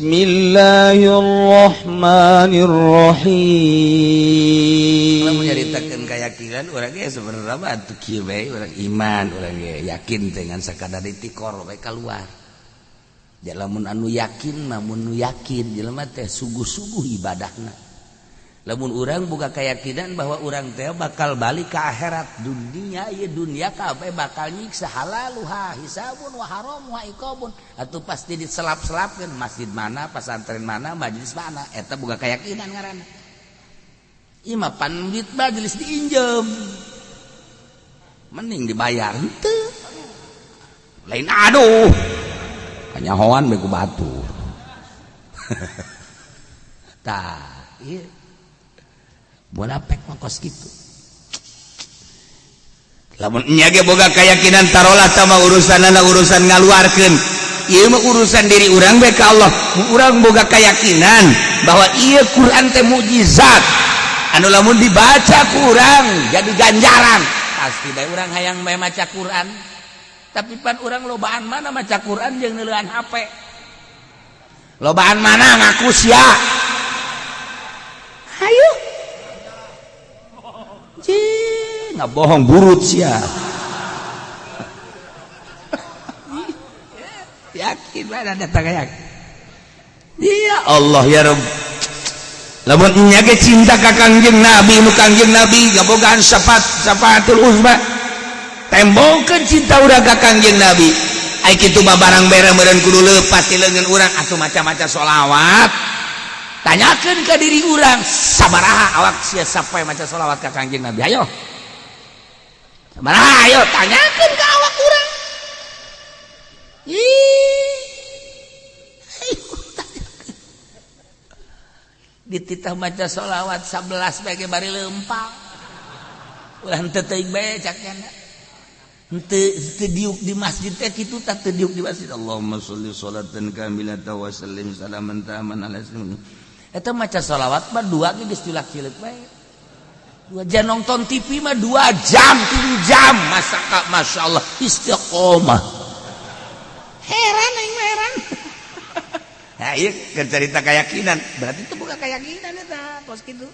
Bismillahirrahmanirrahim. Lamun nyaritakeun keyakinan urang ge sebenarnya mah atuh kieu bae, urang iman, urang ge yakin dengan sakadar ditikor bae keluar. Ja lamun anu yakin mah, mun nu yakin jelema teh sungguh-sungguh ibadahna. Lamun urang buka keyakinan bahwa urang teh bakal balik ke akhirat, dunia ieu dunia kabeh bakal nyiksa, halaluha hisabun wa haramuha iqabun, atuh pasti diselap-selapkeun masjid mana, pesantren mana, majelis mana, eta boga keyakinan ngaranna. Ieu mah pan duit majelis diinjem, mending dibayar henteu lain, aduh kanyahoan bae ku batur. Tah ieu munafik mah kos kitu. Lamun nya ge boga keyakinan, tarolah sama urusanana urusan ngaluarkeun, ieu mah urusan diri urang bae ka Allah. Urang boga keyakinan bahwa ieu Quran teh mukjizat anu lamun dibaca ku urang jadi ganjaran, pasti bae urang hayang bae maca Quran. Tapi pan urang lobaan mana maca Quran jeung neuleuan HP, lobaan mana? Ngaku sia, hayu. Cih, nggak bohong burut sia. Yakin mana datang yakin. Ya Allah ya Rabb. Lamun nya ge cinta ka Kangjeng Nabi, nu Kangjeng Nabi ngabogaan syafaat, syafaatul uzma. Tembongkeun cinta urang ka Kangjeng Nabi. Ai kitu mah barang bere meureun kudu leupas ti leungeun urang atuh maca-maca sholawat. Tanyakeun ke diri urang, sabaraha awak sia sampai maca sholawat ka Kangjeng Nabi? Ayo. Sabaraha, ayo tanyakeun ke awak urang. Ih. Ayo tanyakeun. Dititah maca sholawat 11 bae bari leumpang. Ulah henteu teuing bae cakna. Henteu teu diuk di masjid teh kitu tah, teu diuk di masjid. Allahumma sholli sholatan kamilatan wa sallim salaman taman ala sayyidina. Eta maca sholawat mah dua ge geus julak-cileuk bae. 2 jam nonton TV mah 2 jam, 3 jam. Masa ka masyaallah istiqomah. Heran aing mah, heran. Nah, ieu keur carita keyakinan, berarti itu bukan keyakinan eta kos kitu.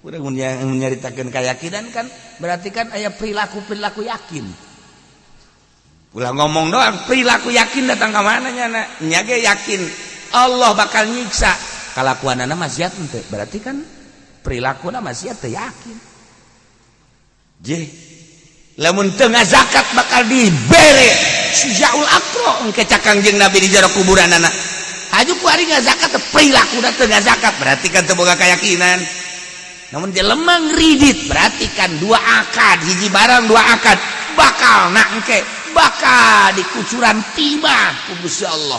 Urang mun nyaritakeun keyakinan kan berarti kan aya perilaku-perilaku yakin. Ulah ngomong doang, perilaku yakin datang ke mana nya nya ge yakin Allah bakal nyiksa. Kalakuanana maksiat henteu, berarti kan perilakuna maksiat teu yakin. Je lamun teu ngazakat bakal dibere sujaul aqra engke cak Kangjeng Nabi di jero kuburanana. Haju ku ari ngazakat perilakuna teu ngazakat, berarti kan teu boga keyakinan. Namun jelema ngridit berarti kan dua akad, hiji barang dua akad, bakal nak engke bakal dikucuran timah ku Gusti Allah.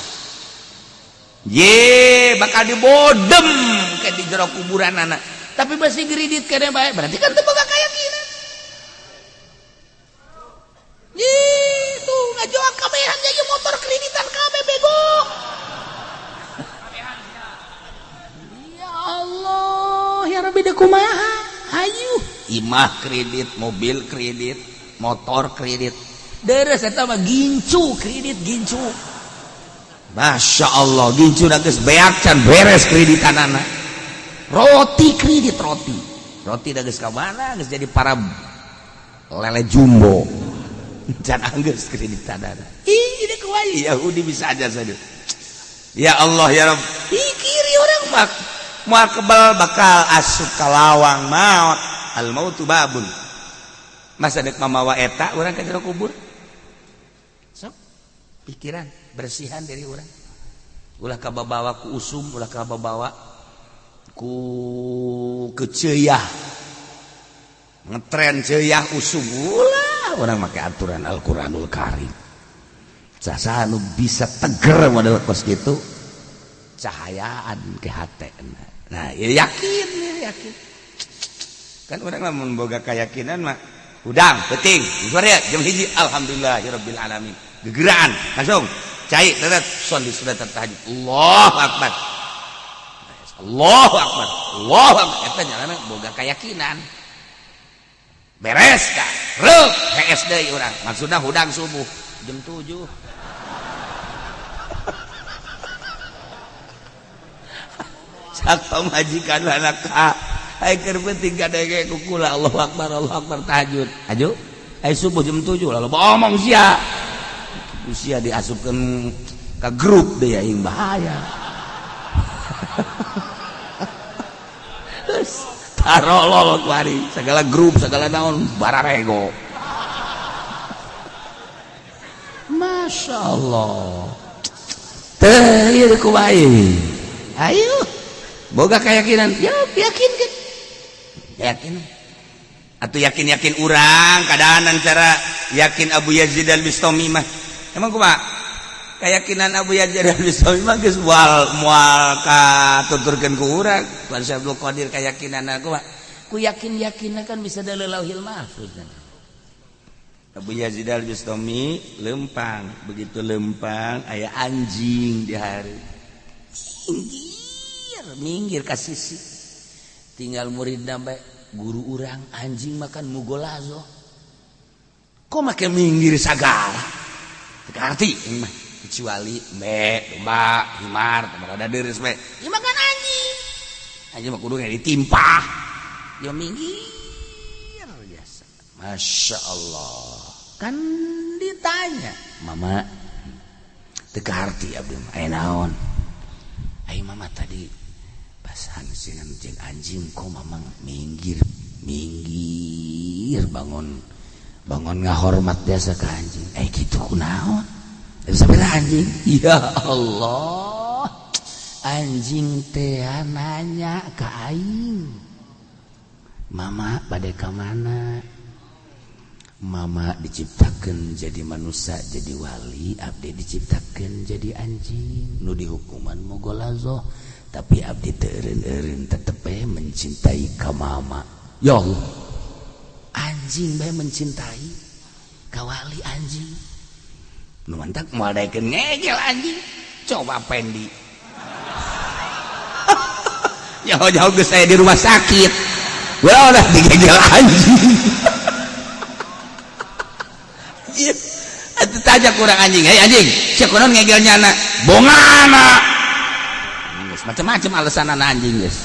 Ye bakal dibodem ke di jero kuburan anak, tapi masih ngridit kene bae, berarti kan teu boga keyakinan. Itu ngajual kabehan jadi motor kreditan kabeh bego. Ya Allah ya Rabbi, deui kumaha hayu imah kredit, mobil kredit, motor kredit, deres eta mah gincu kredit gincu. Masya Allah, gincu geus beak can beres kreditanana. Roti kredit, roti roti da geus ka mana geus jadi para lele jumbo can anggeus kreditanana. Ih, ini kumaha Yahudi bisa aja saja. Ya Allah ya Rabb. Ih, kiri orang mah moal kebal bakal asup ka lawang maut. Al mautu babun. Masa dek mamawa eta urang ka jero kubur? Sok pikiran bersihan dari urang. Ulah kababawa ku usum, ulah kababawa ku keceyah. Ngetren ceyah usum ulah, urang make aturan Al-Qur'anul Karim. Sasa nu bisa teger model kos kitu cahayaan ke hate. Nah, ya yakin, ya yakin. Kan urang lamun boga keyakinan mah hudang penting sore jam 1, alhamdulillahirabbil alamin. Gegeraan langsung cai tetet sholli sunat tahajud. Allahu akbar. Allahu akbar. Allahu akbar. Eta nyalana boga keyakinan. Beres ka? Reuk hees deui urang. Maksudna hudang subuh jam 7. Hak pamajikan anak ka. Ai keur penting kadenge ku kula Allahu akbar, Allahu akbar, tahajud. Aju. Ai subuh jam 7 lalu omong sia. Sia diasupkeun ka grup deh, aing bahaya. Tarolol kuari segala grup, segala naon bararego. Masya Allah. Teh ieu kumaha? Ayo. Boga keyakinan, ya yakin kan? Yakin. Atau yakin-yakin urang keadaan cara yakin Abu Yazid Al-Bistami mah. Emang kumaha? Keyakinan Abu Yazid Al-Bistami mah geus moal moal katuturkeun ku urang. Wan Syekh Abdul Qadir keyakinan aku mah. Ku yakin-yakinna kan bisa dari Lauhil Mahfuz. Abu Yazid Al-Bistami lempang, begitu lempang aya anjing di hari. Minggir, minggir ka sisi. Tinggal murid bae, guru urang anjing makan mugolazo. Kok make minggir sagala? Teu ngarti aing mah, kecuali embe, domba, himar, rada deures bae. Ieu makan anjing. Anjing mah kudu ditimpah. Ya minggir biasa. Masya Allah. Kan ditanya, "Mama, teu kaharti abdi mah. Aya naon? Ai mama tadi pas hansingan jeung anjing kok mama minggir, minggir bangun bangun ngahormat biasa ke anjing. Eh gitu kunaon? Sampai anjing. Ya Allah. Anjing teh nanya ka aing. Mama bade ka mana? Mama diciptakan jadi manusia, jadi wali, abdi diciptakan jadi anjing nu dihukuman mugolazoh, tapi abdi teu eureun-eureun, tetep we mencintai ka mama." Ya Allah, anjing bae mencintai ka wali, anjing nu mantak moal daekeun ngegel anjing. Coba Pendi jauh-jauh geus saya di rumah sakit. Wah, udah digegel anjing. Atuh tanya kurang anjing, "Hei anjing, sia kunaon ngegel nyana?" "Bongana." Geus macam-macam alasan anjing geus.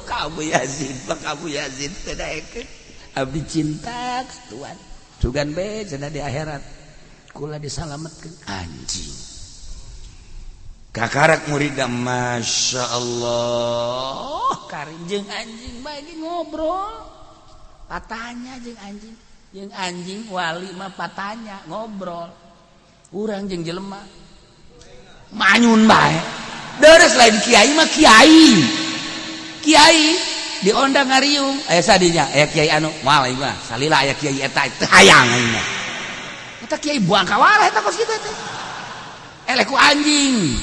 Ka Abu Yazid, Pak Abu Yazid teu daekeun. Abdi cinta ka Tuhan. Sugan be cenah di akhirat. Kula disalametkeun anjing. Kakarak muridna, Masya Allah. Karim jeung anjing bae ngobrol. Patanya jeung anjing. Jeung anjing wali mah patanya ngobrol. Urang jeung jelema manyun bae. Deres lain kiai mah kiai. Kiai diondang ngariung. Aya sadinya, aya kiai anu moal aing mah. Salila aya kiai eta teu hayang aing mah. Eta kiai buang kawara eta kos kitu teh. Eleh ku anjing.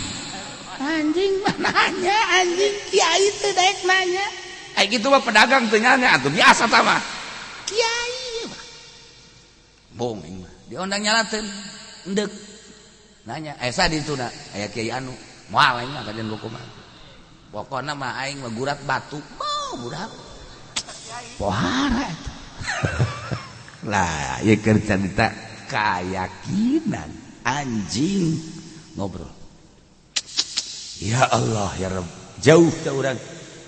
Anjing mah nanya, anjing kiai teh daek nanya. Ai kitu mah pedagang teu nanya atuh biasa tah mah. Kiai mah. Bong aing mah. Diondang nyalateun. Endek. Nanya, aya sa di dituna, aya kiai anu. Moal aing mah kajian kumaha. Pokona mah aing mah gurat batu. Mau budak. Pohara eta. Lah, ieu keur carita keyakinan anjing ngobrol. Ya Allah ya Rabb, jauh ka urang.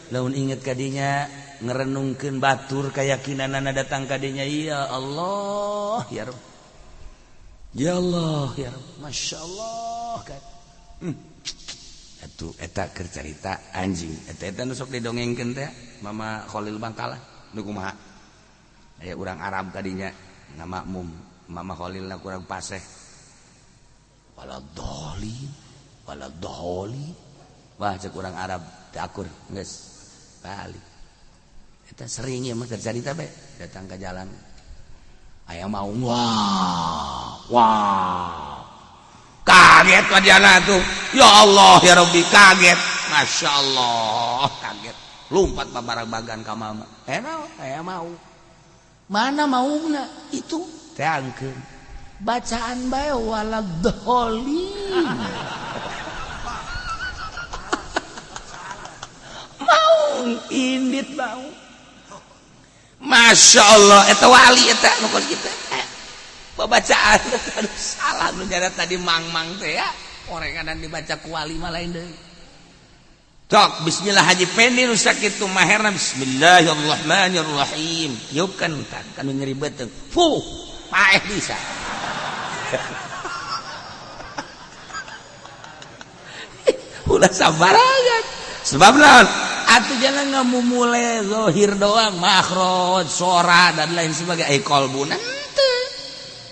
Lamun inget kadinya ngerenungkeun batur keyakinanana datang kadinya, ya Allah ya Rabb. Ya Allah ya Rabb, Masya Allah kan. Atuh eta keur carita anjing. Eta eta nu sok didongengkeun teh Mama Khalil Bangkalan nu kumaha? Aya urang Arab kadinya ngamakmum Mama Khalilna kurang paseh. Wala doli, wala doli. Wah, cek urang Arab teu akur geus balik. Eta sering ya mah tercarita bae datang ke jalan. Aya mau, wah, wah. Kaget wajana tuh. Ya Allah ya Rabbi, kaget. Masya Allah, kaget. Lompat babarang bagan ka mama. Eh mau, aya mau. Mana maungna? Itu teangkeun. Bacaan bae waladhdallin. Maung indit mau. Masya Allah, eta wali eta nu kos kitu. Babacaan aduh salah nu nyana tadi mang-mang teh ya. Orenganan dibaca ku wali mah lain deui. Cok, bismillah Haji Pendi nu sakitu maherna bismillahirrahmanirrahim. Tiupkan tah kanu nyeri beuteung. Fuh, paeh bisa. Ulah sabarangan. Sebab naon? Atuh jangan ngamumule zahir doang, makhraj, sora dan lain sebagainya. Ai qalbuna henteu.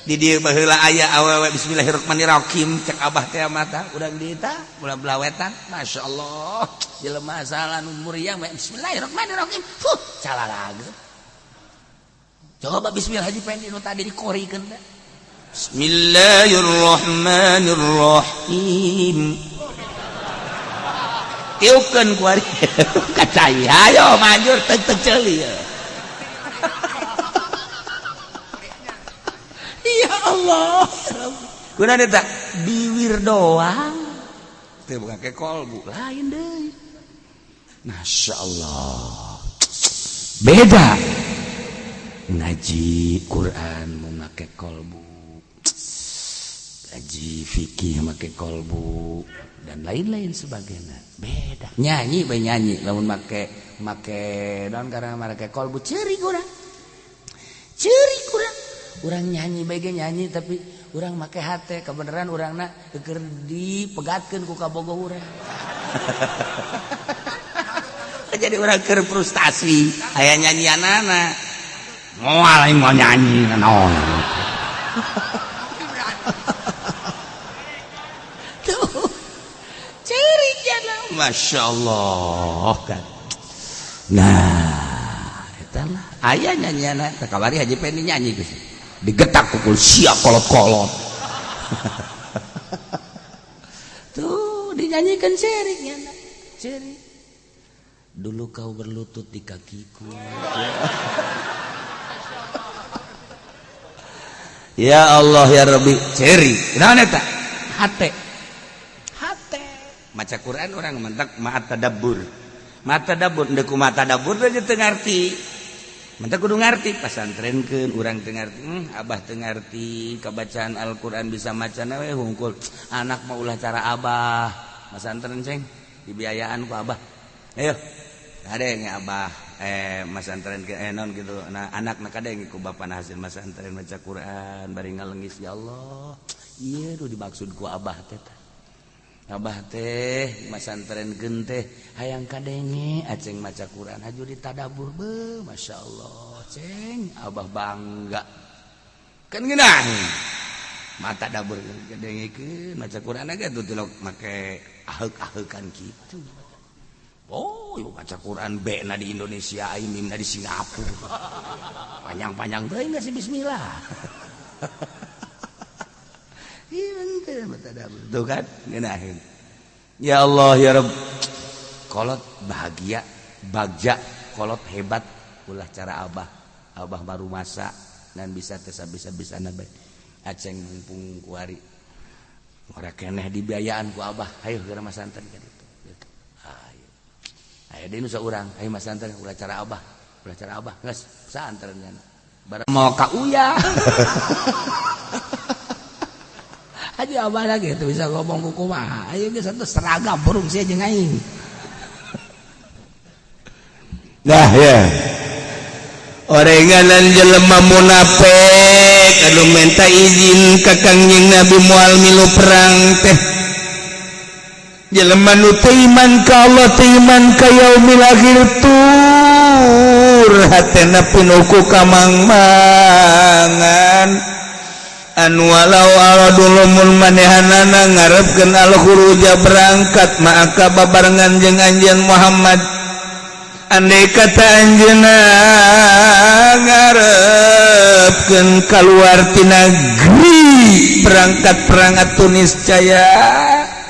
Di dieu baheula aya awewe bismillahirrahmanirrahim cek abah teh mata urang di tah ulah belawetan. Masyaallah, jelema salah nu muriang bismillahirrahmanirrahim. Fuh, calalageut. Coba bismillah Haji Pendi nu tadi dikorikeun teh. Bismillahirrahmanirrahim. Tiupkeun ku ari kacai. Ayo manjur tek tek ceuli. Ya Allah. Kunaon eta? Biwir doang. Teu bukan ke kolbu, lain deui. Masya Allah. Beda. Ngaji Quran mau make kolbu. Ngaji fikih make kolbu dan lain-lain sebagainya. Beda. Nyanyi bae nyanyi lamun make make naon karena make kolbu ceurik urang. Ceurik urang. Urang nyanyi bae ge nyanyi tapi urang make hate kebenaran urangna keur dipegatkeun ku kabogoh urang. Jadi urang keur frustasi aya nyanyianana. Moal aing mau nyanyi naon. Tuh. Ceurik jana. Masya Allah kan. Nah, eta lah aya nyanyianana teh kamari Haji Pendi nyanyi geus. Digetak pukul siap kolot-kolot. Tuh dinyanyikan ceurik nyana. Ceurik. Dulu kau berlutut di kakiku. Ya Allah ya Rabbi, ceurik. Naon eta? Hate. Hate. Maca Quran orang mentak ma'at tadabbur. Mata tadabbur ndeu kumaha tadabbur teh teu ngarti. Mentak kudu ngarti pasantrenkeun urang teu ngarti. Abah teu ngarti kabacaan Al-Qur'an bisa macana we hungkul. Anak mah ulah cara abah. Masantren ceng dibiayaan ku abah. Ayo. Kadenge abah masantren ke non gitu. Nah anak na kadenge ku bapana hasil masantren maca Quran bari ngalengis ya Allah. Ieu nu dimaksud ku abah teh. Abah teh masantren teh hayang kadenge aceng maca Quran haju ditadabur be Masya Allah ceng abah bangga kan ngeunah mata dabur kadengekeun maca Quran ge tuh tilok make aheuk-aheukan kitu. Oh, ieu maca Quran B na di Indonesia, aing mim na di Singapura. Panjang-panjang teuing sih bismillah. Tuh kan ngeunaheun. Ya Allah ya Rabb. Kolot bahagia, bagja, kolot hebat ulah cara abah. Abah baru masa dan bisa teh bisa-bisa bae. Aceng mumpung kuari. Ora keneh dibiayaan ku abah. Hayu geura masantren ka ditu. Ayo. Ayo deui nu saurang, hayu masantren ulah cara abah. Ulah cara abah geus santren nya. Barang mau ka uya. Haji abah lagi itu bisa ngomong ku kumaha. Ayo geus satu seragam burung sia jeung aing. Nah ya. Orenganan jelema munafik anu minta izin ka Kangjeng Nabi moal milu perang teh. Jelema nu teu iman ka Allah teu iman ka yaumil akhir tur hatena pinuh ku kamang-mangan. Anu walau aradu lamun manehanana ngarepkeun al-khuruja berangkat ma'aka babarengan jeung anjeun Muhammad. Andai kata anjeunna ngarepkeun kaluar ti negeri berangkat perang atuh niscaya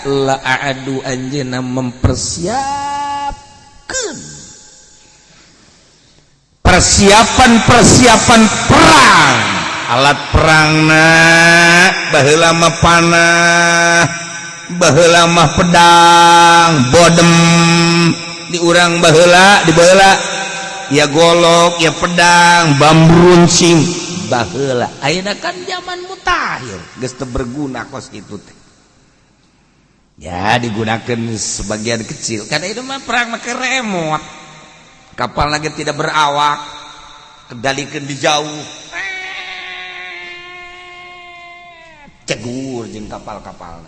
la a'adu anjeunna mempersiapkeun persiapan-persiapan perang. Alat perangna baheula mah panah, baheula mah pedang, bodem di urang baheula di baheula ya golok, ya pedang, bambu runcing baheula. Ayeuna kan zaman mutakhir geus teu berguna kos kitu teh. Ya, digunakan sebagian kecil karena itu mah perang make remote, kapal lagi tidak berawak, kendalikan di jauh, cegur jeung kapal-kapal.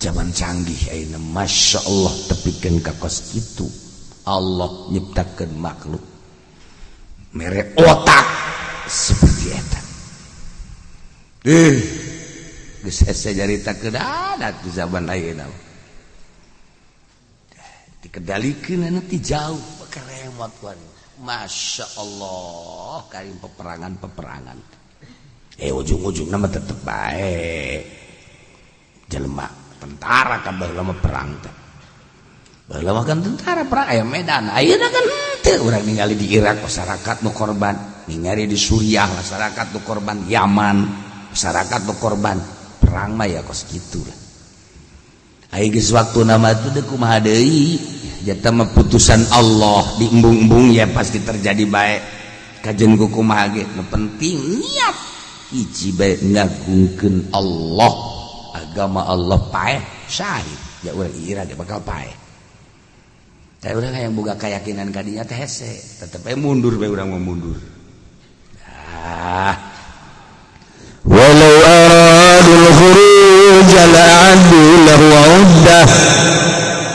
Zaman canggih ayeuna, Masya Allah, tepikeun ka kos kitu. Allah nyiptakeun makhluk mere otak seperti eta. Geus hese nyaritakeun adat di zaman ayeuna, dikendalikeun nanti jauh pakai remote kuari. Masya Allah, karim peperangan-peperangan, ujung-ujung nama tetep baik jelema tentara kan. Baheula mah perang teh, baheula mah kan tentara perang aya medan. Ayeuna kan henteu. Urang ningali di Irak masyarakat nu korban, ningali di Suriah masyarakat nu korban, Yaman masyarakat nu korban. Perang mah ya kos kitu lah. Aya geus waktu nama itu deuk kumaha deui, jata mah putusan Allah, diembung-embung ya pasti terjadi baik. Kajen ku kumaha ge, nu penting niat hiji bae, ngagungkeun Allah, agama Allah. Paeh syahid ya urang Irak ya bakal paeh. Tapi urang yang boga keyakinan kadinya teh hese, tetep bae mundur bae, urang mau mundur. Ah. ولو أرادوا الخروج لأعدوا له عدة.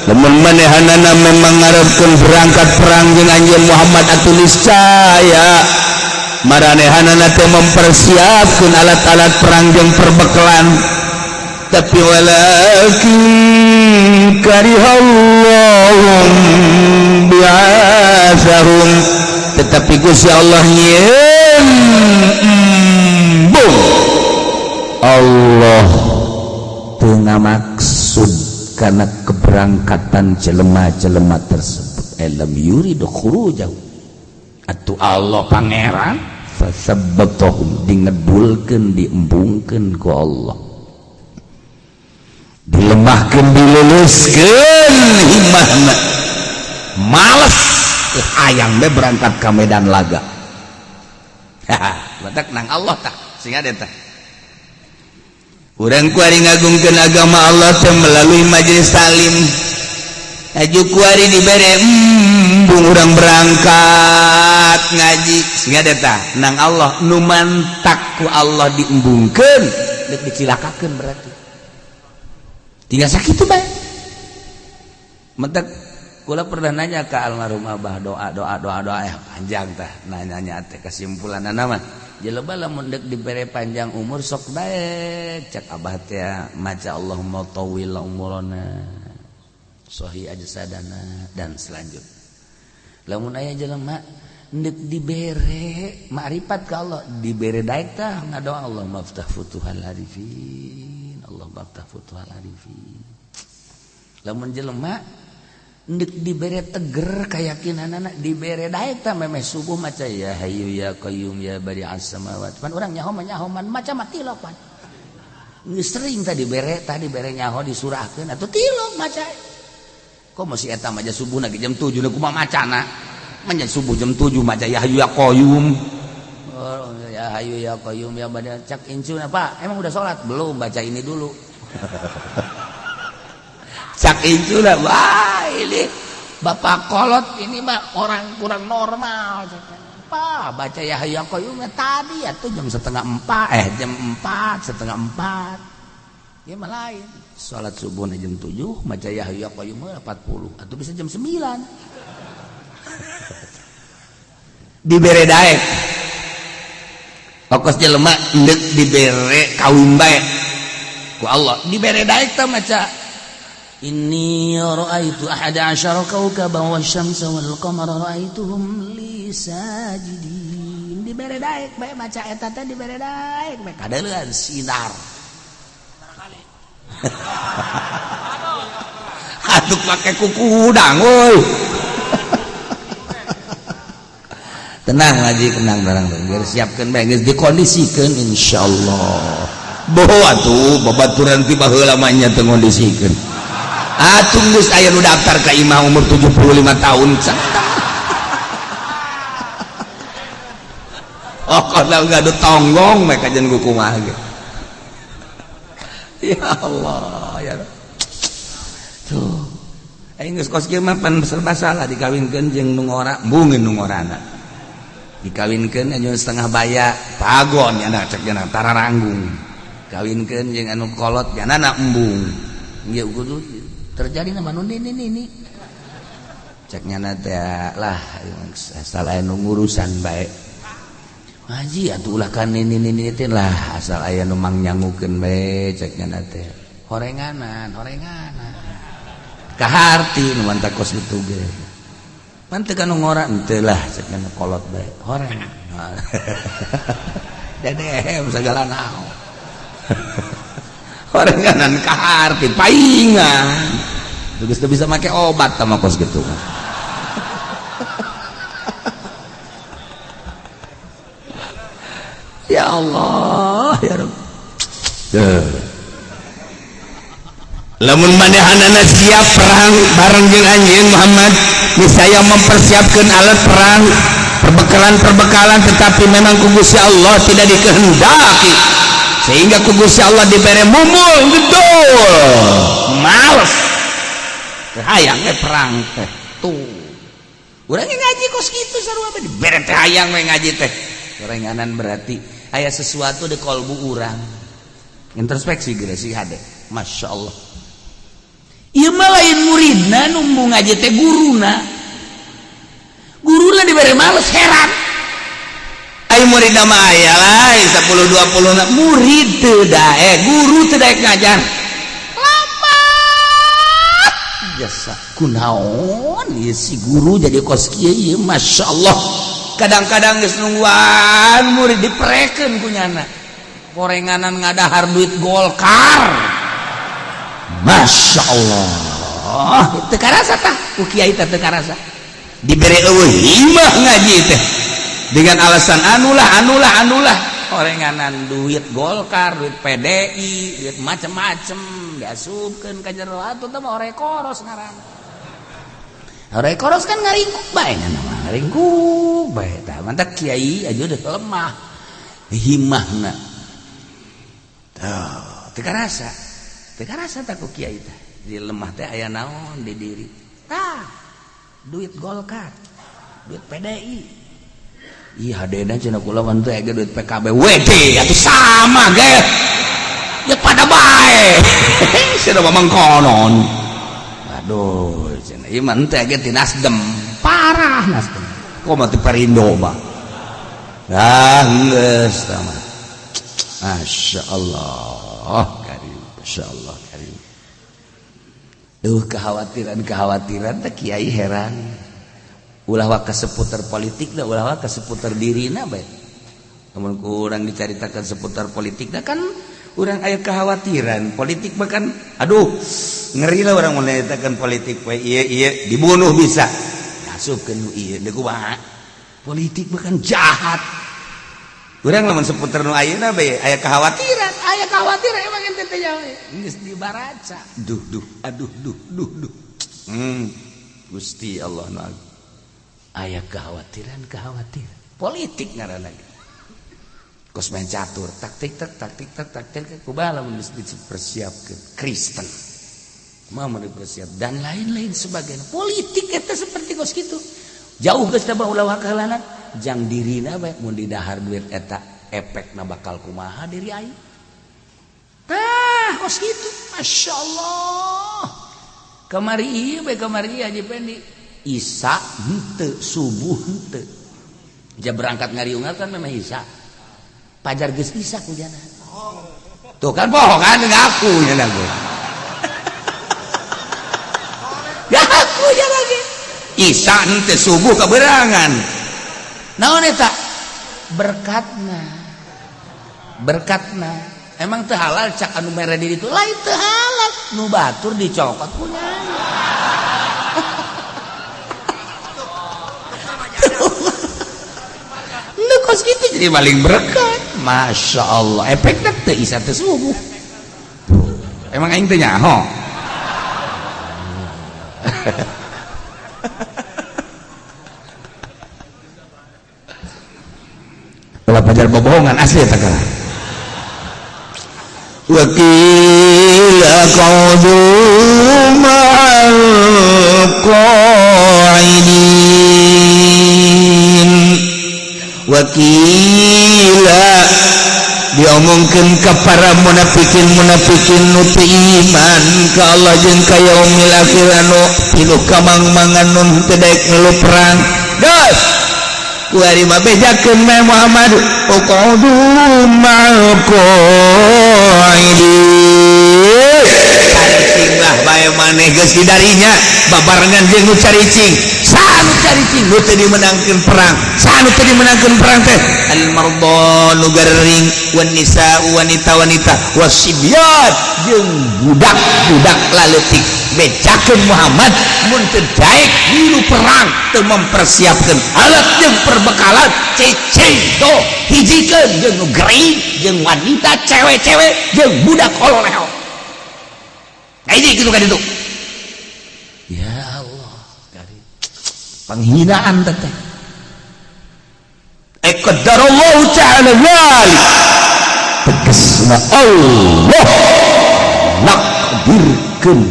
Lamun manehanana memang ngarepkeun berangkat perang jeung anjeun Muhammad, atuh niscaya maranehanana teh mempersiapkeun alat-alat perang jeung perbekalan. Tapi ولكن كره الله بعاثهم, tetapi Gusti Allah nyieun embung, Allah teu ngamaksud karena keberangkatan jelema-jelema tersebut. لم يريد خروجهم, atuh Allah pangeran فثبطهم, dingedulkeun, diembungkeun ku Allah, dilemahkeun, diluluskeun himmahna, males hayang be berangkat ke medan laga. Batak nang Allah tah sing ada tah. Urang kuari ngagungkeun agama Allah teh melalui majelis taklim. Aju kuari dibere embung urang berangkat ngaji, sing ada tah nang Allah. Nu mantak ku Allah diembungkeun, deuk dicilakakeun, berarti tinggal sakitu bae. Mentak kula pernah nanya ke almarhum Abah, doa doa doa doa ya panjang tah nanyanya teh. Kesimpulan mah, jelema lamun deuk dibere panjang umur, sok bae cek Abah teh maca اللهم طول عمرنا صحح أجسادنا dan selanjut. Lamun aya jelema deuk dibere makrifat ka Allah, dibere daek tah ngadoa اللهم افتح فتوح العارفين, اللهم افتح فتوح العارفين. Lamun jelema ndek dibere teger keyakinan anak, dibere daek tah memeh subuh maca يا حي يا قيوم يا بديع السماوات. Pan urang nyaho mah nyaho man maca mah tilok. Pan geus sering tadi bere, tadi bere nyaho disurahkeun atuh tilok maca. Kok masih eta maca subuh lagi jam 7, kumaha macana? Manya subuh jam 7 maca يا حي يا قيوم, oh, يا حي يا قيوم يا بديع. Cak incuna, "Pak, emang udah sholat belum?" "Baca ini dulu," cak incuna. Wah, ini bapak kolot ini mah, orang kurang normal. Pak, baca يا حي يا قيوم tadi ya tuh jam 3.30, jam 4, 3.30 ya mah lain. Sholat subuh jam 7, maca يا حي يا قيوم 40 atau bisa jam 9. Dibere daek pokos jelema ndek dibere kawin bae ku Allah, dibere daek teh maca إني رأيت 11 كوكبا والشمس والقمر رأيتهم لي ساجدين. Dibere daek bae maca eta teh, dibere daek bae kadeuleun sinar. Atuh pake kuku udang woi. Tenang ngaji, tenang, tenang, biar siapkan bae, geus dikondisikeun insyaallah. Boho atuh babaturan ti baheula mah nya teu ngondisikeun. Atuh geus aya nu daftar ka imah umur 75 tahun. Oh, kalau gaduh tonggong mereka jangan kumaha ge. Ya Allah ya. Tuh. Aing geus kos kieu mah pan serba salah dikawinkeun jeung nu ngora, embungeun nu ngorana. Dikawinkeun anu setengah baya, pagon nya cek nya tararanggung. Kawinkeun jeung anu kolot nya embung. Ieu kudu terjadi nama nu nini nini. Cek nyana teh lah asal aya nu ngurusan bae. Haji atuh ulah kan nini nini teh lah asal aya nu mangnyangukeun bae cek nyana teh. Horenganan, horenganan. Kaharti nu mantak kos kitu ge. Pan teu kanu ngora henteu lah cek nyana kolot bae. Horeng. Dedehem sagala naon. Horenganan kaharti paingan. Geus teu bisa make obat tah mah kos kitu. Ya Allah ya Rabb. Lamun manehanana siap perang bareng jeung anjeun Muhammad, niscaya mempersiapkan alat perang, perbekalan-perbekalan, tetapi memang ku Gusti Allah tidak dikehendaki sehingga ku Gusti Allah dibere mumul gedul males teu hayang we perang teh. Tuh urang ngaji kos kitu sarua bae dibere teh hayang we ngaji teh. Gorenganan berarti aya sesuatu di kolbu urang. Introspeksi geus sih hade. Masya Allah. Ieu mah lain muridna nu ngaji teh guruna. Guruna dibere males heran. Ai murid mah aya lah 10 20 na murid teu daek, guru teu daek ngajar. Lambat. Jasa kunaon ieu si guru jadi kos kieu ieu Masya Allah. Kadang-kadang geus nungguan murid diprekeun ku nyana. Gorenganan ngadahar duit Golkar. Masya Allah. Teu karasa tah ku kiai teh teu karasa. Dibere eueuh himah ngaji teh dengan alasan anulah anulah anulah. Gorenganan duit Golkar, duit PDI, duit macem-macem diasupkeun ka jero atuh teh mah ore koros ngaranna. Ore koros kan ngaringkuk bae nya mah, ngaringkuk bae tah. Mantak kiai aja udah lemah himahna. Tuh, teu karasa. Teu karasa tah ku kiai teh. Di lemah teh aya naon di diri. Tah, duit Golkar, duit PDI. Ih hadena cenah kula mah teh aya duit PKB. WD atuh sama ge. Ya pada bae. Cenah mah mangkonon. Aduh, cenah ieu mah teh ge ti Nasdem. Parah Nasdem. Kok mah ti Perindo mah. Ah, geus tah mah. Masya Allah karim, Masya Allah karim. Duh kekhawatiran-kekhawatiran teh kiai heran. Ulah waka seputar politik dah, ulah waka seputar dirina bae. Lamun kurang dicaritakan seputar politik dah kan urang aya kekhawatiran politik bahkan aduh ngeri lah orang menceritakan politik we ieu ieu dibunuh bisa. Asupkeun nu ieu deui kumaha. Politik bahkan jahat. Urang lamun seputar nu ayeuna bae aya kekhawatiran, aya kekhawatiran emang ente teh nyawa. Geus dibaraca. Duh duh aduh duh duh duh. Gusti Allah nu agung. Aya kekhawatiran-kekhawatiran politik ngaranna. Kos main catur, taktik tak taktik tak taktik kumaha lamun geus dipersiapkeun Kristen. Kumaha mun dipersiap dan lain-lain sebagainya. Politik eta seperti kos kitu. Jauh geus teh ulah wakalanana jang dirina bae mun didahar duit eta efekna bakal kumaha diri aing. Tah kos kitu. Masya Allah. Kamari ieu bae kamari Haji Pendi. Isa henteu subuh henteu. Ja berangkat ngariungal kan memang Isa. Pajar geus Isa ku jana. Tuh kan bohong kan ngaku nya gue. Ngaku nya lagi. Isa henteu subuh keberangan. Naon eta? Berkatna. Berkatna. Emang teu halal cak anu mere diri itu lain teu halal. Nu batur dicokot ku nyana. Lu kos gitu jadi paling berkat. Masya Allah. Efeknya teu isa teu subuh. Emang aing teu nyaho. Ulah pajar bobohongan asli eta kana. Wakil Qa'udu ma'al qa'idin. Wakila diomongkeun ka para munafikin, munafikin nu teu iman ka Allah jeung ka yaumil akhir, anu pinuh kamang-mangan, nu teu daek ngeluh perang. Geus kuari mah bejakeun mah Muhammad, uq'udu ma'al qa'idin. Caricing lah bae maneh geus didarinya babarengan jeung nu caricing. Saha nu caricing? Nu teu dimenangkeun perang. Saha nu teu dimenangkeun perang teh? Al marda, nu garing, wan nisa, wanita-wanita, wasibyan, jeung budak-budak laletik. Bejakeun Muhammad mun teu daek milu perang, teu mempersiapkeun alat jeung perbekalan, cicing do hijikeun jeung nu gering, jeung wanita cewek-cewek, jeung budak hololeho. Hiji gitu kan itu. Ya Allah, penghinaan teteh. Qadarallahu ta'ala dzalik, tegasna Allah nakdirkeun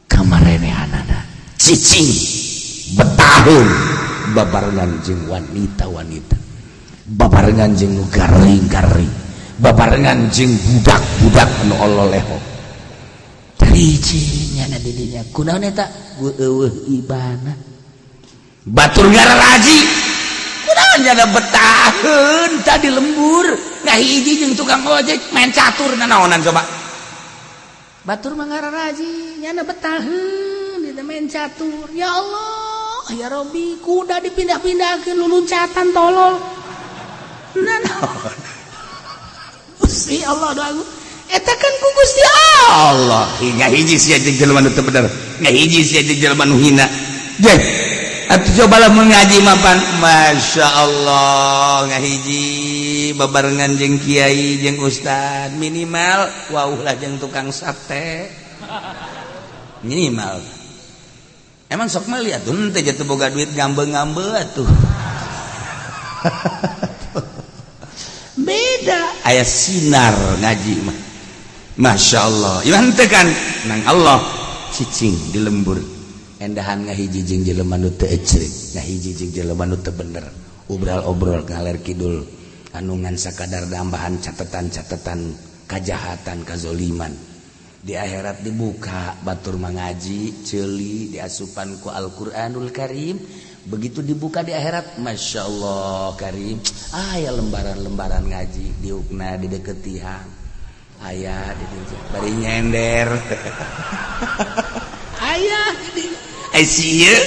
kamarenehanana cicing betaheun babarengan jeung wanita-wanita, babarengan jeung nu garing-garing, babarengan jeung budak-budak anu ololeho. Caricing nyana didinya kunaon eta? Eueuh ibana batur ngararaji kunaon nyana betaheun tadi lembur ngahiji jeung tukang ojek main catur nanaonan. Coba batur mah ngararaji, nyana betaheun di main catur. Ya Allah ya Robbi, kuda dipindah-pindahkeun, luluncatan tolol nanaon. Gusti Allah, doa eta kan ku Gusti Allah. Ngahiji sia jeung jelema nu teu bener, ngahiji sia jeung jelema nu hina. Deh atuh, cobalah mengaji mapan, Masya Allah, ngahiji babarengan jeung kiai jeung ustad minimal, wau lah jeung tukang sate minimal. Emang sok meuli atuh henteu jatuh boga duit ngambe-ngambe atuh. Beda aya sinar ngaji mah, Masya Allah. Iman teh kan nang Allah cicing di lembur endahan ngahiji jeung jelema nu teu ecrek, ngahiji jeung jelema nu teu bener, obral-obrol ngaler kidul anu ngan sakadar nambahan catatan-catatan kajahatan, kazoliman. Di akhirat dibuka, batur mangaji ceuli diasupan ku Al-Qur'anul Karim. Begitu dibuka di akhirat, Masya Allah Karim, aya lembaran-lembaran ngaji diukna di deket tihang, aya di bari nyender aya di eh sieun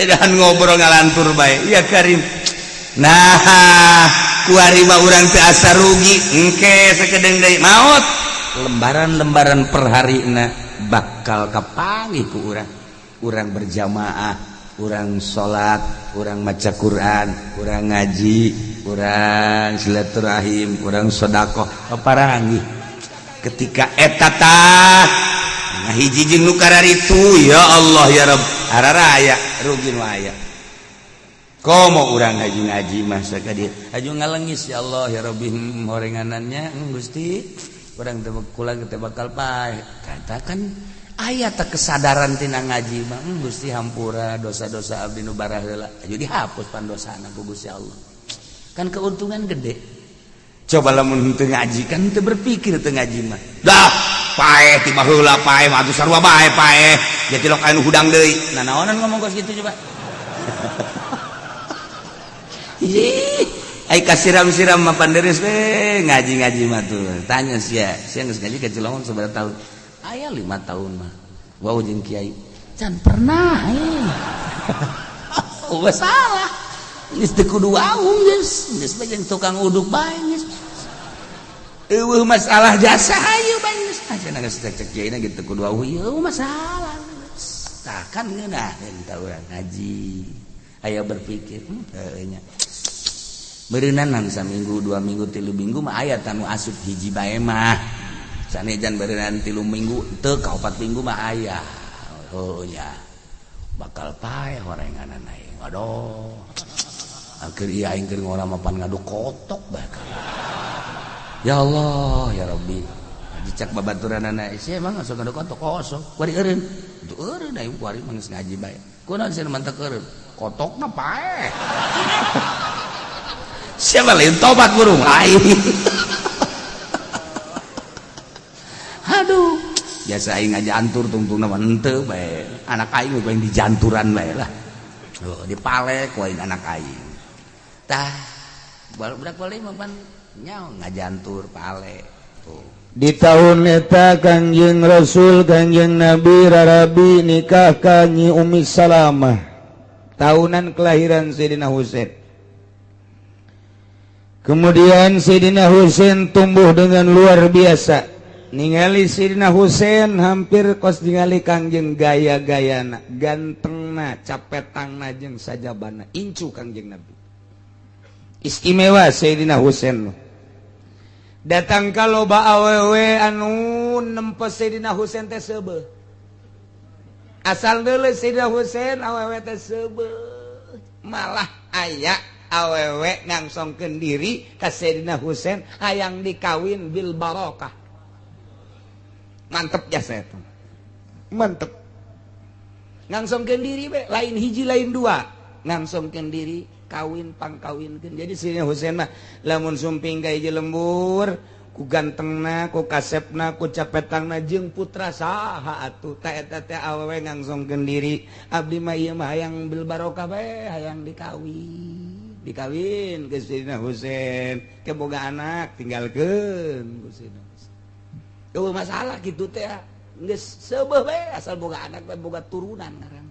edahan ngobrol ngalantur bae ya Karim. Nah, kuari mah urang teu asa rugi. Engke sakedeung deui maot, lembaran-lembaran per harina bakal kapanggih ku urang. Urang berjamaah, urang salat, urang maca Quran, urang ngaji, urang silaturahim, urang sedekah, paparanggih ketika eta tah ngahiji jeung nu kararitu. Ya Allah ya Rabb, araraya rugi nu aya. Komo urang ngaji ngaji masa ka dieu aju ngalengis, ya Allah ya Rabbi, horenganannya, Gusti, urang teh kula teh bakal paeh. Katakan aya tak kesadaran tina ngaji mah, Gusti, hampura dosa-dosa abdi nu baraheula." Aju dihapus pandosana ku Gusti Allah. Kan keuntungan gede. Coba lamun teu ngaji kan teu berpikir, teu ngaji mah dah paeh ti baheula, paeh mah atuh sarua bae paeh jadi lok anu hudang deui. Nah, naonan ngomong kos kitu coba? Ih, ai kasiram-siram mah panderis we ngaji-ngaji mah tuh. Tanya sia, sia geus ngaji ka Cilongok sabaraha tahun? Aya 5 tahun mah. Wow, jeung kiai. Can pernah eh. Oh, salah. Geus teu kudu wau geus. Geus bae jeung tukang uduk bae geus. Eueuh masalah jasa hayu bae geus. Ah, cenah geus cek kiai na gitu kudu wau ieu masalah. Tah kan ngeunaheun tah urang ngaji. Aya berpikir, heueuh nya. Beureunanan saminggu, 2 minggu, 3 minggu mah aya tanu asup hiji bae mah. Sanejan beureunan 3 minggu teu ka 4 minggu mah aya. Oh nya. Bakal paeh horenganan aing. Waduh. Akhir iya aing keur ngora mapan ngadu kotok bakal. Ya Allah ya Rabbi, cek babaturanana, "Sia emang asup ngadu kotok?" "Kosong kuari eureun." "Itu eureun aing kuari mah geus ngaji bae." "Kunaon sia mantak eureun?" "Kotokna paeh." Siapa lain tobat burung aing. Aduh, biasa aing ngajantur tungtungna mah henteu bae. Anak aing we dijanturan bae lah. Oh, dipalek ku aing anak aing. Tah, budak balik mah pan nyaho ngajantur pale. Tuh. Di tahun eta Kangjeng Rasul, Kangjeng Nabi rarabi nikah ka Nyi Umi Salamah, tahunan kelahiran Sayyidina Husain. Kemudian Sayyidina Husain tumbuh dengan luar biasa. Ningali Sayyidina Husain hampir kos ningali Kangjeng, gaya-gayana, gantengna, capetangna jeung sajabana incu Kangjeng Nabi. Istimewa Sayyidina Husain. Datang ka loba awewe anu nempo Sayyidina Husain teh seubeuh. Asal deuleu Sayyidina Husain, awewe teh seubeuh. Malah aya awewe ngangsongkeun diri ka Sayyidina Husain hayang dikawin bil barokah. Mantep jasa eta. Mantep. Ngangsongkeun diri we, lain hiji lain dua. Ngangsongkeun diri kawin pangkawinkeun. Jadi Sayyidina Husain mah lamun sumping ka hiji lembur ku gantengna, ku kasepna, ku capetangna jeung putra saha atuh ta eta teh awewe ngangsongkeun diri, "Abdi mah ieu mah hayang bil barokah bae, hayang dikawin." Dikawin ke Sayyidina Husain, ke boga anak, tinggalkeun ku Sayyidina Husain. Eueuh masalah kitu teh, geus seubeuh bae asal boga anak bae, boga turunan ngaran.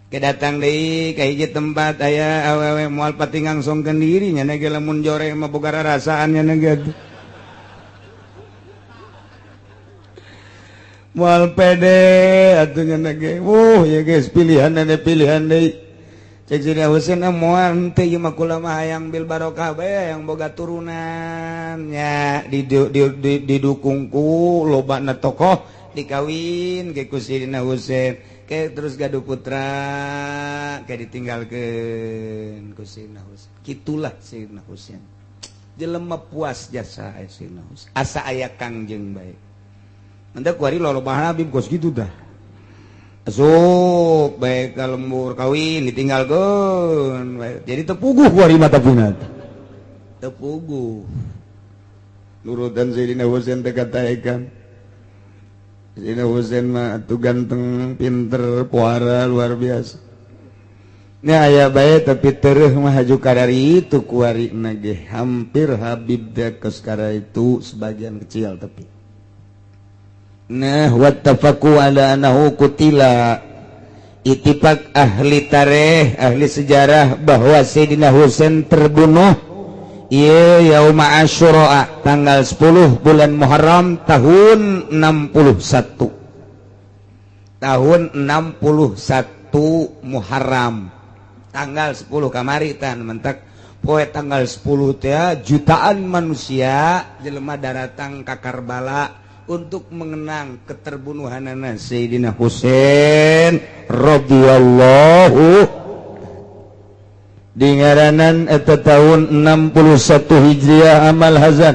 Ke datang deui ka hiji tempat aya awewe moal pati ngangsongkeun diri nya ge, lamun jore mah boga rarasaan nya ge moal pede atuh nya ge. Wuh, ya geus pilihan pilihan deui. Cek Sayyidina Husain, "Moal teh ieu mah, kula mah hayang bil barokah bae, hayang boga turunan." Nya didukung ku lobana tokoh, dikawin ke ku Sayyidina Husain. Ke terus gaduh putra, ke ditinggalkeun ku Sayyidina Husain. Kitulah Sayyidina Husain, jelema puas jasa Sayyidina Husain asa aya Kangjeng bae. Nanti kuari loba Habib kos gitu dah, asup baik ka lembur, kawin, ditinggalkeun. Jadi tepuguh kuari mata punat tepuguh nurutan Sayyidina Husain teh. Kataekan Sayyidina Husain mah atuh ganteng, pinter, puara luar biasa. Ini aya bae tapi tereh mah haju kadari itu kuari nage hampir Habib deh kos itu sebagian kecil tapi. Nah, wattafaqu ala annahu qutila, ittifaq ahli tarikh, ahli sejarah bahwa Sayyidina Husain terbunuh ieu yauma Asyura, tanggal 10 bulan Muharram tahun 61, tahun 61 Muharram tanggal 10 kamari tan mentak poe tanggal 10 teh jutaan manusia jelema daratang ka Karbala untuk mengenang keterbunuhanana Sayyidina Husain radhiyallahu. Di ngaranan eta tahun 61 Hijriah amal hazan.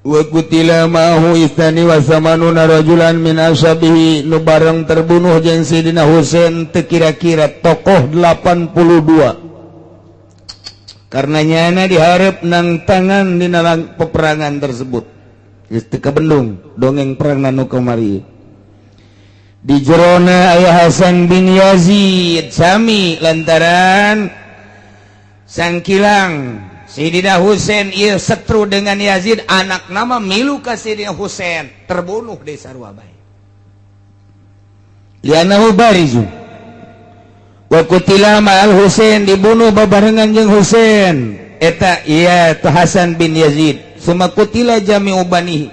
Wa qutila ma'ahu itsani wa samanuna rajulan min ashabihi, nu bareng terbunuh jeung Sayyidina Husain teu kira-kira tokoh 82, karena nyana diharap nang tangan di dalam peperangan tersebut. Geus teu kabendung dongeng perang nu kamari. Di jerona aya Hasan bin Yazid sami lantaran sangkilang Sayyidina Husain ieu setru dengan Yazid, anak nama milu ka Sayyidina Husain, terbunuh di sarua bae lianahu barizu. Wa qutila ma'al Husain, dibunuh babarengan jeung Husain eta iya tu Hasan bin Yazid. Summa qutila jami'u banihi,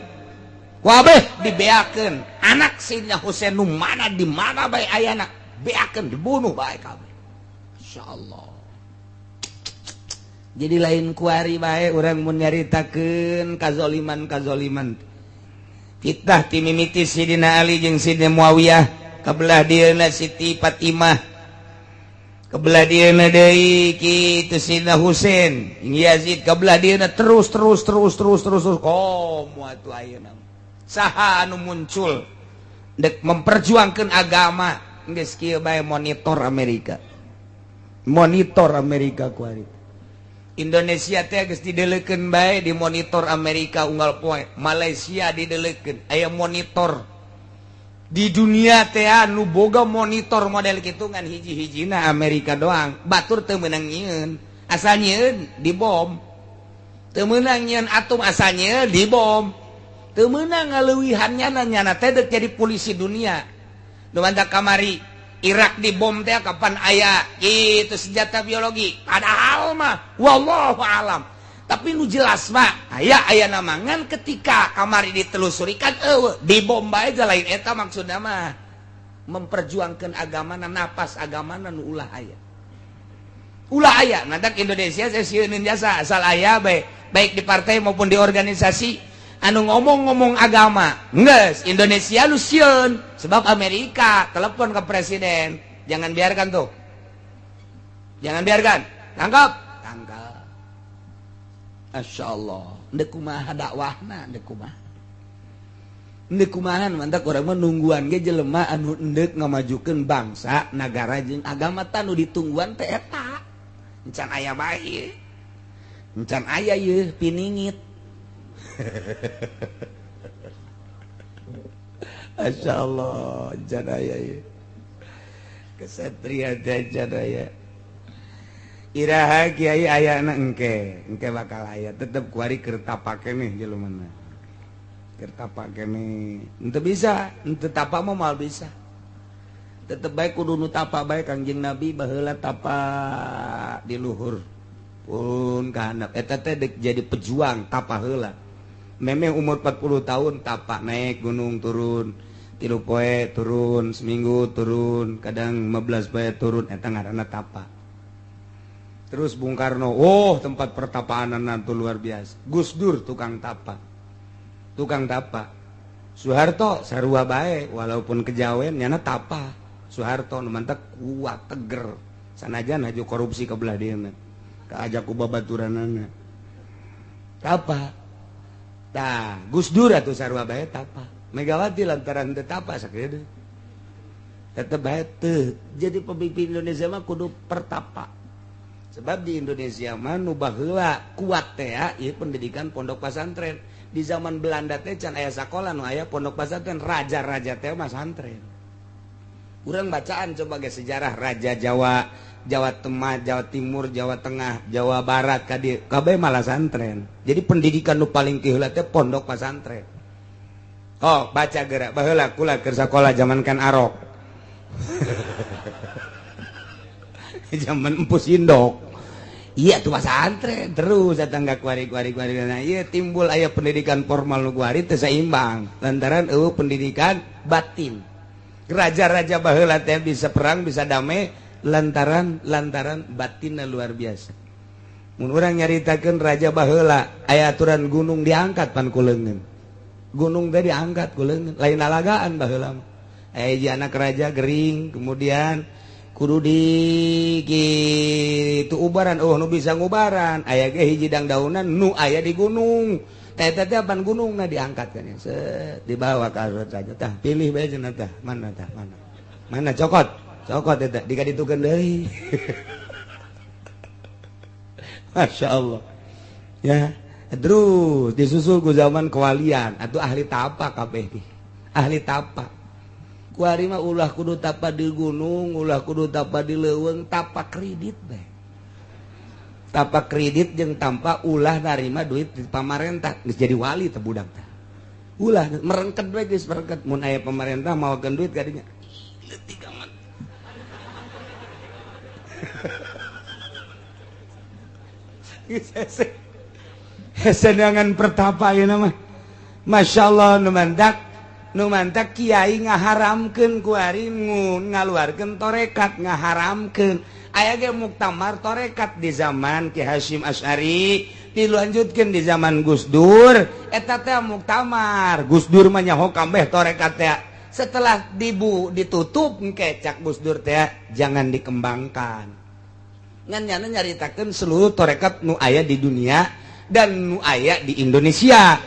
wabeh dibeakeun anak Sayyidina Husain nu mana di mana bae ayana, beakeun, dibunuh bae kabeh. Insyaallah. Jadi lain kuari bae urang mun nyaritakeun kazoliman kazoliman fitnah ti mimiti Sidina Ali jeung Sidina Muawiyah, kabelah dieuna Siti Fatimah. Kebelah dieuna deui kitu Sidna Husain, Yazid kebelah dieuna terus terus terus terus terus terus komo atuh ayeuna. Saha anu muncul dek memperjuangkan agama geus kieu bae monitor Amerika. Monitor Amerika kuari. Indonesia teh geus dideleukeun bae di monitor Amerika unggal poe. Malaysia dideleukeun, aya monitor. Di dunia teh anu boga monitor model kitu ngan hiji-hijina Amerika doang. Batur teu meunang nyieun, asal nyieun dibom. Teu meunang nyieun atom asal nyieun dibom. Teu meunang ngaleuwihan nyana nyana teh deuk jadi polisi dunia. Nu mantak kamari Irak dibom teh kapan aya itu senjata biologi. Padahal mah wallahu alam. Tapi nu jelas mah aya aya namangan ketika kamari ditelusuri kan eueuh dibom bae lain eta maksudna mah memperjuangkan agama na napas agama nu ulah aya. Ulah aya mantak Indonesia saya sieun jasa asal aya baik baik di partai maupun di organisasi anu ngomong-ngomong agama geus Indonesia lu sieun sebab Amerika telepon ke presiden jangan biarkan tuh, jangan biarkan, tangkap tangkap. Masya Allah, ndek kumaha dakwahna, ndek kumaha ndek kumaha. Mantak urang mah nungguan ge jelema anu endek ngamajukeun bangsa nagara jeung agama tah nu ditungguan teh eta encan aya bae, encan aya yeuh piningit. Masya Allah, encan aya yeuh kesatria teh encan aya. Iraha kiai ayana engke engke bakal aya tetep kuari keur tapa keneh jelema keur tapa keneh henteu bisa henteu tapa mah moal bisa tetep bae kudu nu tapa bae. Kangjeng Nabi baheula tapa di luhur pun ka handap eta teh dek jadi pejuang tapa heula memeh umur 40 tahun tapa naik gunung turun 3 poe turun seminggu turun kadang 15 poe turun eta ngaranna tapa. Terus Bung Karno, oh tempat pertapaan itu luar biasa. Gus Dur tukang tapa, tukang tapa. Soeharto sarua bae walaupun kejawen nyana tapa. Soeharto nu mantak kuat teger. Sanajan haju korupsi ke belah dieuna. Kaajak ku babaturanana. Tapa. Tah, Gus Dur atuh sarua bae tapa. Megawati lantaran teu tapa sakieu. Tetep bae teu. Jadi pemimpin Indonesia mah kudu pertapa. Sebab di Indonesia mah nu baheula kuat teh ieu pendidikan pondok pesantren. Di zaman Belanda teh can aya sakola nu aya pondok pesantren, raja-raja teh mah santren. Urang bacaan coba ge sejarah raja Jawa, Jawa Tengah, Jawa Timur, Jawa Tengah, Jawa Barat ka dieu kabeh malah santren. Jadi pendidikan nu paling tiheula teh pondok pesantren. Oh, baca geura baheula kula keur sakola zaman kan Arok. Zaman Empus Indok. Iya tuh pesantren terus datang ke kuari kuari kuari. Nah iya timbul aya pendidikan formal nu kuari teu seimbang lantaran eueuh pendidikan batin. Raja-raja baheula teh bisa perang bisa damai lantaran lantaran batinna luar biasa. Mun urang nyaritakeun raja baheula aya aturan gunung diangkat pan ku leungeun. Gunung teh diangkat ku leungeun lain alagaan baheula mah. Aya hiji anak raja gering kemudian kudu di gitu ubaran, oh nu bisa ngubaran aya ge hiji dangdaunan nu aya di gunung teh teh pan gunungna diangkat kan ya set dibawa ka saja tah pilih bae cenah tah mana tah mana mana cokot cokot eta dikaditukeun deui. Masya Allah ya. Terus disusul ku zaman kewalian atau ahli tapa kabeh ahli tapa kuari mah ulah kudu tapa di gunung, ulah kudu tapa di leuweung, tapa kredit bae. Tapa kredit jeung tanpa ulah narima duit di pamarentah, geus jadi wali teh budak teh. Ulah merengket bae geus merengket mun aya pamarentah mawakeun duit ka dinya. Leutik amat. Geus hese. Hese dengan pertapa ayeuna mah. Masya Allah nu mantak nu mantak kiai ngaharamkeun kuari ngaluarkeun torekat ngaharamkeun. Aya ge muktamar torekat di zaman Ki Hasyim Asy'ari dilanjutkeun di zaman Gus Dur eta teh muktamar. Gus Dur mah nyaho kabeh torekat teh. Setelah ditutup engke cak Gus Dur teh jangan dikembangkan. Ngan nyana nyaritakeun seluruh tarekat nu aya di dunia dan nu aya di Indonesia.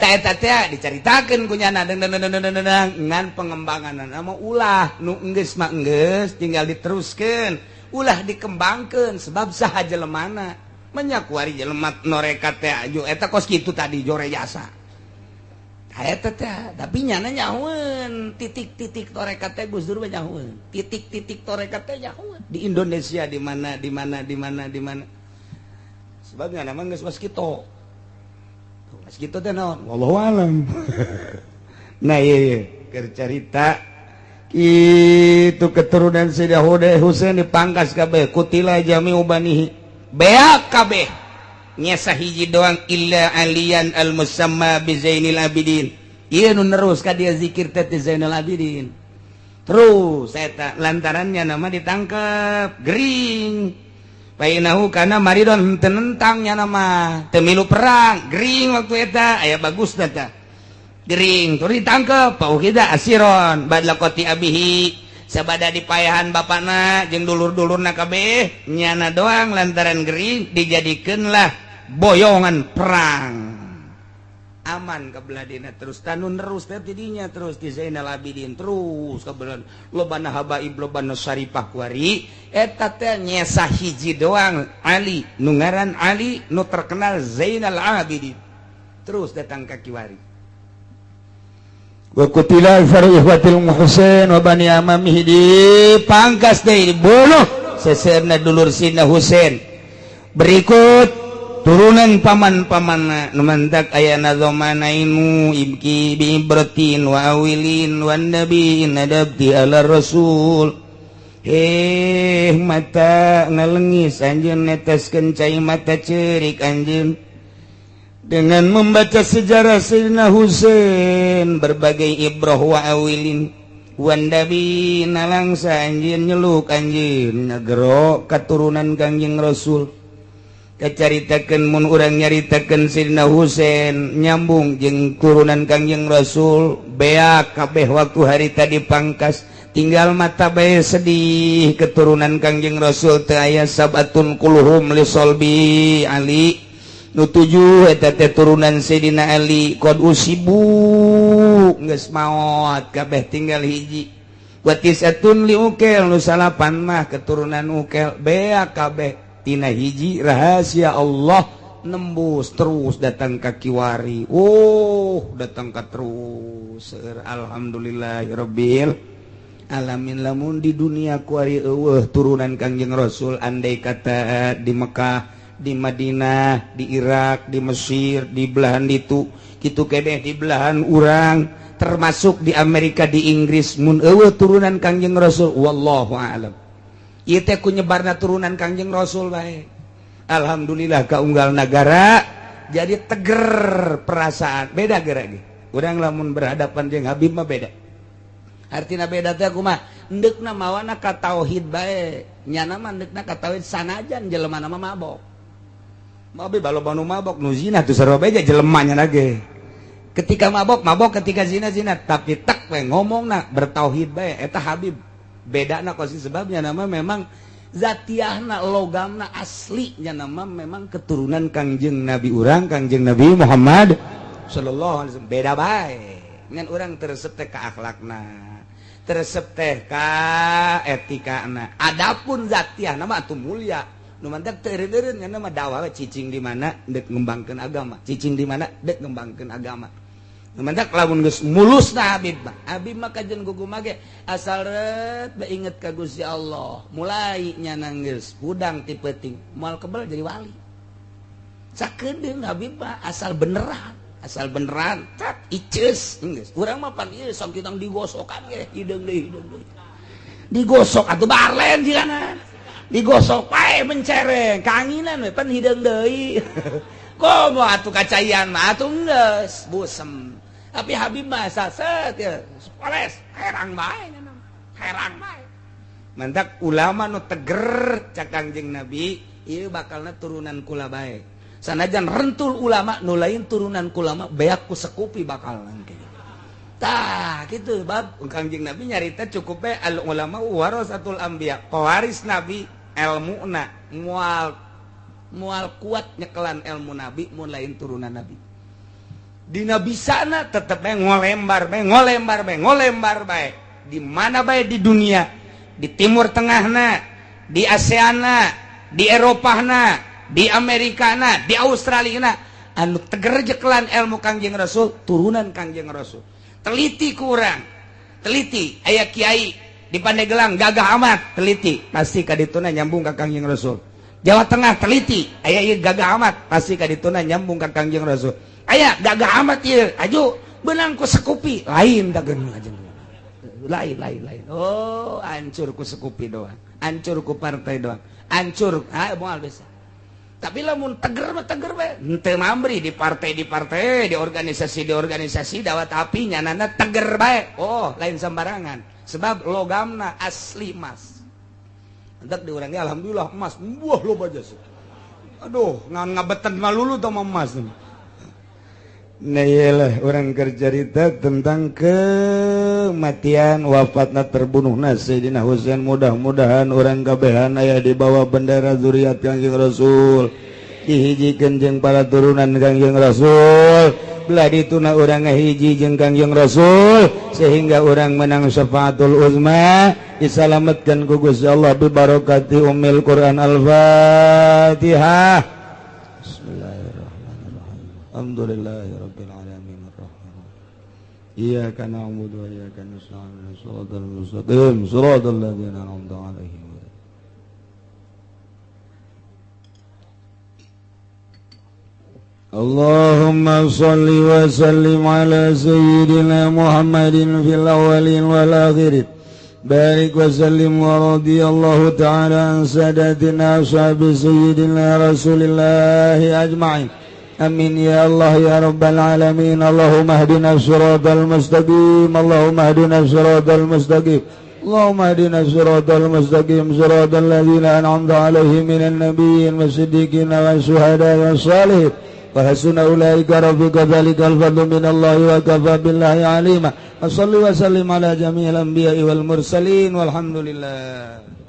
Ta eta teh dicaritakeun ku nyana ngan pengembanganna mah ulah nu enggeus mah enggeus tinggal diteruskeun, ulah dikembangkeun sebab saha jelemana. Menyakuari jelema norekat teh aju eta kos kitu tadi jore jasa. Eta teh tapi nyana nyahoeun titik-titik tarekat teh Gus Dur mah nyahoeun. Titik-titik tarekat teh nyahoeun di Indonesia di mana di mana di mana di mana. Sebab nyana mah geus waskito. Waskito teh naon? Wallahu alam. Nah ieu keur carita kitu keturunan Sayyidina Husain dipangkas kabeh kutila jami'u banihi. Beak kabeh. Nyesa hiji doang illa aliyan al musamma bi Zainil Abidin. Ieu nu nerus ka dia zikir teh Zainal Abidin. Terus eta lantarannya nama ditangkep gering. Painahu kana maridon teu nentang nya nama teu milu perang gering waktu eta aya bagus teh. Gering tur ditangkep pauhida asiron badla qati abihi. Sabada dipayahan bapana jeung dulur-dulurna kabeh nyana doang lantaran gering dijadikeunlah boyongan perang. Aman kebeladina terus tanun terus teh tidinya terus di Zainal Abidin terus kebelan lobana habaib lobana syarifah kuari eta teh nyesa hiji doang Ali nu ngaran Ali nu terkenal Zainal Abidin terus datang ka kiwari. Wa qutila faru ikhwatil Husain wa bani amamihi dipangkas deui dibunuh seseurna dulur Sina Husain. Berikut turunan paman-pamanna nu mantak aya nazamanainu ibki bi ibratin wa awilin wan nabi nadabti ala rasul. Eh mata ngalengis anjeun neteskeun cai mata ceurik anjeun dengan membaca sejarah Sayyidina Husain berbagai ibroh wa awilin wan nabi nalangsa anjeun nyeluk anjeun ngagero katurunan Kangjeng Rasul. Kacaritakeun mun urang nyaritakeun Sayyidina Husain nyambung jeung turunan Kangjeng Rasul beak kabeh waktu harita dipangkas tinggal mata bae sedih keturunan Kangjeng Rasul teu aya sabatun kuluhum li solbi Ali nu tujuh eta teh turunan Sayyidina Ali qad usibu geus maot kabeh tinggal hiji wa tisatun li ukel nu salapan mah keturunan ukel beak kabeh tina hiji rahasia Allah nembus terus datang ka kiwari. Oh datang ka terus alhamdulillahirabbil alamin. Lamun di dunia kuari eueuh turunan Kangjeng Rasul andai kata di Mekah, di Madinah, di Irak, di Mesir, di belahan ditu kitu keneh di belahan urang termasuk di Amerika, di Inggris mun eueuh turunan Kangjeng Rasul wallahu a'lam. Ieu teh ku nyebarna turunan Kangjeng Rasul bae. Alhamdulillah kaunggal nagara jadi teger perasaan beda geura ge. Urang lamun berhadapan jeung Habib mah beda. Artina beda teh kumaha? Endeukna mawana ka tauhid bae. Nyana mah endeukna ka tauhid sanajan jelema mah mabok. Mabe balo banu mabok nu zina tuh sarua bae jelema nya ge. Ketika mabok mabok, ketika zina zina, tapi tek we ngomongna bertauhid bae eta Habib. Bedana kosi sebabnya nama memang zatiahna logamna aslinya nama memang keturunan Kangjeng Nabi urang Kangjeng Nabi Muhammad sallallahu alaihi wasallam beda bae. Ngan urang teresep teh ka akhlakna, teresep teh ka etikana. Adapun zatiahna mah atuh mulia. Nu mantak teu eureun-eureun nya mah dakwah cicing di mana deuk ngembangkeun agama, cicing di mana deuk ngembangkeun agama. Nu mantak lamun geus mulusna Habib mah, Habib mah kajen kumaha ge asal ret bae inget ka Gusti Allah, mulai nya geus hudang ti peuting, moal kebel jadi wali. Sakedeung Habib mah asal beneran tat iceus geus. Urang mah pan ieu sok kitang digosokan ge hideung deui hideung deui. Digosok atuh barlen jigana. Digosok pae mencereng kanginan we pan hideung deui. Komo atuh kacaian mah atuh geus busem. Tapi Habib mah saset ya poles herang bae herang bae. Mantak ulama nu teger cak Kangjeng Nabi ieu bakalna turunan kula bae. Sanajan rentul ulama nu lain turunan kulama beak ku sekupi bakal engke. Tah kitu bab Kangjeng Nabi nyarita cukup bae al ulama warasatul anbiya, pewaris nabi. Elmuna mual mual kuat nyekelan ilmu nabi mun lain turunan nabi. Dina bisana tetep bae ngolembar bae ngolembar bae ngolembar bae. Di mana bae di dunia, di Timur Tengahna, di ASEANna, di Eropahna, di Amerikana, di Australia, anu teger jekelan ilmu Kangjeng Rasul, turunan Kangjeng Rasul. Teliti kurang, teliti aya kiai di Pandeglang gagah amat, teliti pasti kadituna nyambung ka Kangjeng Rasul. Jawa Tengah teliti aya ieu gagah amat, pasti kadituna nyambung ka Kangjeng Rasul. Aya gagah amat ieu, aju beunang ku sekupi, lain dageung aja. Lain lain lain. Oh, hancur ku sekupi doang, hancur ku partai doang, hancur, ah moal bisa. Tapi lamun teger mah teger bae, henteu mambri di partai di partai, di organisasi di organisasi dawat api nyanana teger bae. Oh, lain sembarangan. Sebab logamna asli emas. Entek di urang ge alhamdulillah emas, buah loba jasa. Aduh, ngan ngabetan malulu tah emas. Nah iyalah orang kercerita tentang kematian wafatna terbunuhna Sayyidina Husain. Mudah-mudahan orang kabehan aya di bawah bendera zuriat Kangjeng Rasul, dihijikeun jeung para turunan Kangjeng Rasul, belah dituna urang ngahiji jeung Kangjeng Rasul sehingga orang menang syafaatul uzma, disalametkeun ku Gusti Allah bi barakati ummil Quran. Al-Fatihah. Bismillahirrahmanirrahim. Alhamdulillahirabbil alamin arrahman. Iyyaka na'budu wa iyyaka nasta'in. Shiratal mustaqim, shiratal ladzina an'amta 'alaihim. Allahumma shalli wa sallim ala sayyidina Muhammadin fil awwalin wal akhirin. Barik wa sallim wa radiyallahu ta'ala an sadatina ashabi sayyidina Rasulillahi ajma'in. Amin ya Allah ya Rabbal alamin. Allahumma hdina siratal mustaqim. Allahumma hdina siratal mustaqim. Allahumma hdina siratal mustaqim. Siratal ladzina an'amta 'alaihim minan nabiyyin wasiddiqin wasyuhada'i wassalihin. Wa hasuna ulaika rafiqa. Dzalikal fadlu minallahi wa kafa billahi alima. Wa salli wa sallim ala jami'il anbiya'i wal mursalin walhamdulillah.